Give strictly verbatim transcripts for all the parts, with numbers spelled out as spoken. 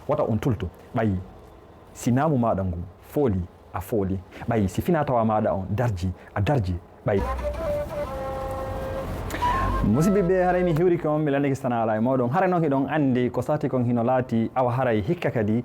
Wata on tultu, ɓay si naamu maaɗa ngun fooli, a fooli. Ɓay si finaa tawaa maaɗa on darji, a darji. Ɓay. Musiɓɓe ɓe, haray mi hiwrike on, mi landike sanaa alaa e mooɗon. Haray non hiɗon anndi ko sati kon hino laati, awa haray hikka kadi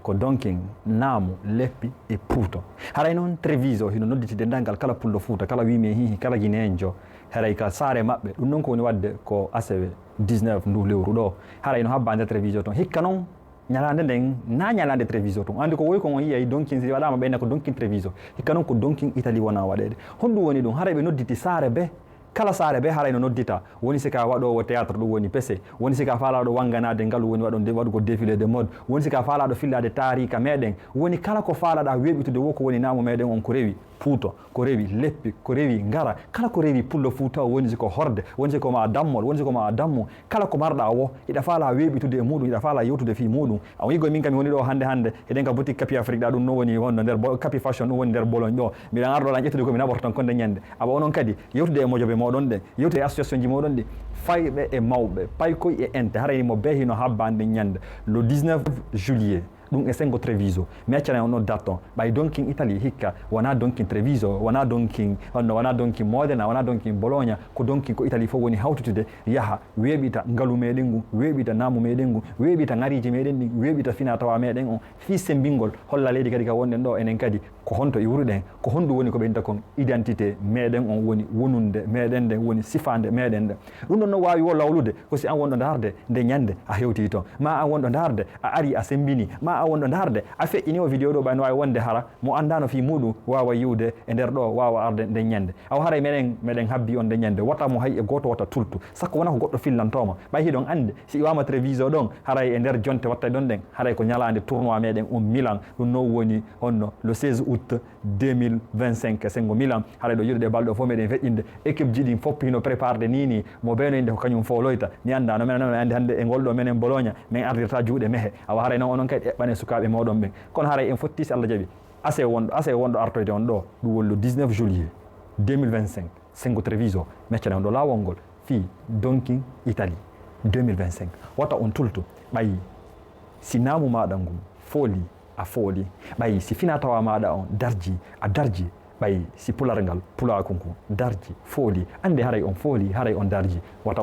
ko donkin, naamu, leppi e puuto. Haray non Treviso hino nodditi denndaangal kala pullo Fuuta, kala wiimi e hiihi, kala gineenjo, haray ka saare maɓɓe. Ɗun non ko woni waɗde ko asewe dix-neuf ndu lewru ɗoo. Haray no habbaa nder Treviso ton. Hikka non, ñalaande nden, naa ñalaande Treviso tun. Anndi ko woy kon on yi'ay donkin, si waɗaama ɓe inna ko donkin Treviso. Hikka non ko donkin Italie wonaa waɗeede. Honɗun woni ɗun? Haray ɓe nodditi saare bee. Kala saare bee haray no noddita. Woni si ka waɗoowo théâtre ɗun woni pese. Woni si ka faalaaɗo wannganaade ngalu woni waɗude, waɗugol défilé de mode. Woni si ka faalaaɗo fillaade taariika meɗen. Woni kala ko faalaɗaa weeɓitude woo ko woni naamu meɗen on ko rewi. Puuto, ko rewi leppi, ko rewi ngara, kala ko rewi pullo Fuuta o, woni si ko horde, woni si ko maa dammol, woni si ko maa dammu, kala ko marɗaa woo, hiɗa faalaa weeɓitude e muuɗun, hiɗa faalaa yewtude fii muuɗun. A wi'i ko min kam mi woni ɗoo hannde hannde, hiɗen ka boutique Capi Afrique ɗaa, ɗun non woni honno nder bo-, Capi Fashion, ɗun woni nder Bologne ɗoo. Miɗo arɗo lan ƴettude ko mi naɓorta ton kon nden ñannde. Awa onon kadi, yewtude e mojooɓe mooɗon ɗen, yewtude e associationji mooɗon ɗin, fayɓe e mawɓe, paykoy e ente, haray mo bee hino habbaa nden ñannde. Le dix-neuf juillet, ɗun e senngo Treviso. Mi accanay on on date ton. Ɓay donkin Italie hikka, wonaa donkin Treviso, wonaa donkin, honno, wonaa donkin Modena, wonaa donkin Bologna, ko donkin ko Italie fow woni hawtitude, yaha, weeɓita ngalu meɗen ngun, weeɓita naamu meɗen ngun, weeɓita ŋariiji meɗen ɗin, weeɓita finaa tawaa meɗen on, fii semmbingol, holla leydi kadi ka wonɗen ɗoo, enen kadi, ko honto iwruɗen, ko honɗun woni ko ɓe innata kon identité meɗen on, woni wonunde meɗen nden, woni sifaande meɗen nden. Ɗun ɗon no waawi woo lawlude, ko si an wonɗo ndaarde nde ñannde a hewtii ton, maa an wonɗo ndaarde a arii a semmbinii, maa an wonɗo ndaarde a feƴƴinii oo video ɗoo, ɓay no waawi wonde hara mo anndaano fii muuɗun waaway yi'ude e nder ɗoo, waawa arde nden ñannde. Awa haray meɗen, meɗen habbii on nden ñannde, wota mo hay e gooto wota tultu, sakko wonaa ko goɗɗo fillantoo ma. Ɓay hiɗon anndi, si iwaama Treviso ɗon, haray e nder jonte wattay ɗon ɗen, haray ko ñalaande tournoi meɗen on Milan, ɗun non woni honno le seize août deux mille vingt-cinq, senngo Milan. Haray ɗoo yi'ude ɗee balɗe ɗoo fow meɗen feƴƴinde. Équipeji ɗin fow hino préparde nii nii. Mo bee no innde ko kañun fooloyta. Mi anndaa no menen, no menen anndi hannde e ngol ɗoo menen Bologna, men ardirtaa juuɗe mehe. Awa haray non onon kadi eɓɓanee sukaaɓe mooɗon ɓen. Kono haray en fottii si Alla jaɓii. Asewe wonɗo, asewe wonɗo artoyde on ɗoo, ɗun woni le dix-neuf juillet deux mille vingt-cinq, senngo Treviso, mi accanay on ɗoo laawol ngol. Fii donkin Italie deux mille vingt-cinq. Wata on tultu, ɓay si naamu maaɗa ngun fooli, a fooli. Ɓay si finaa tawaa maaɗa on darji, a darji. Ɓay si pularngal, pulaaku ngun darji, fooli, anndee haray on fooli, haray on darji. Wata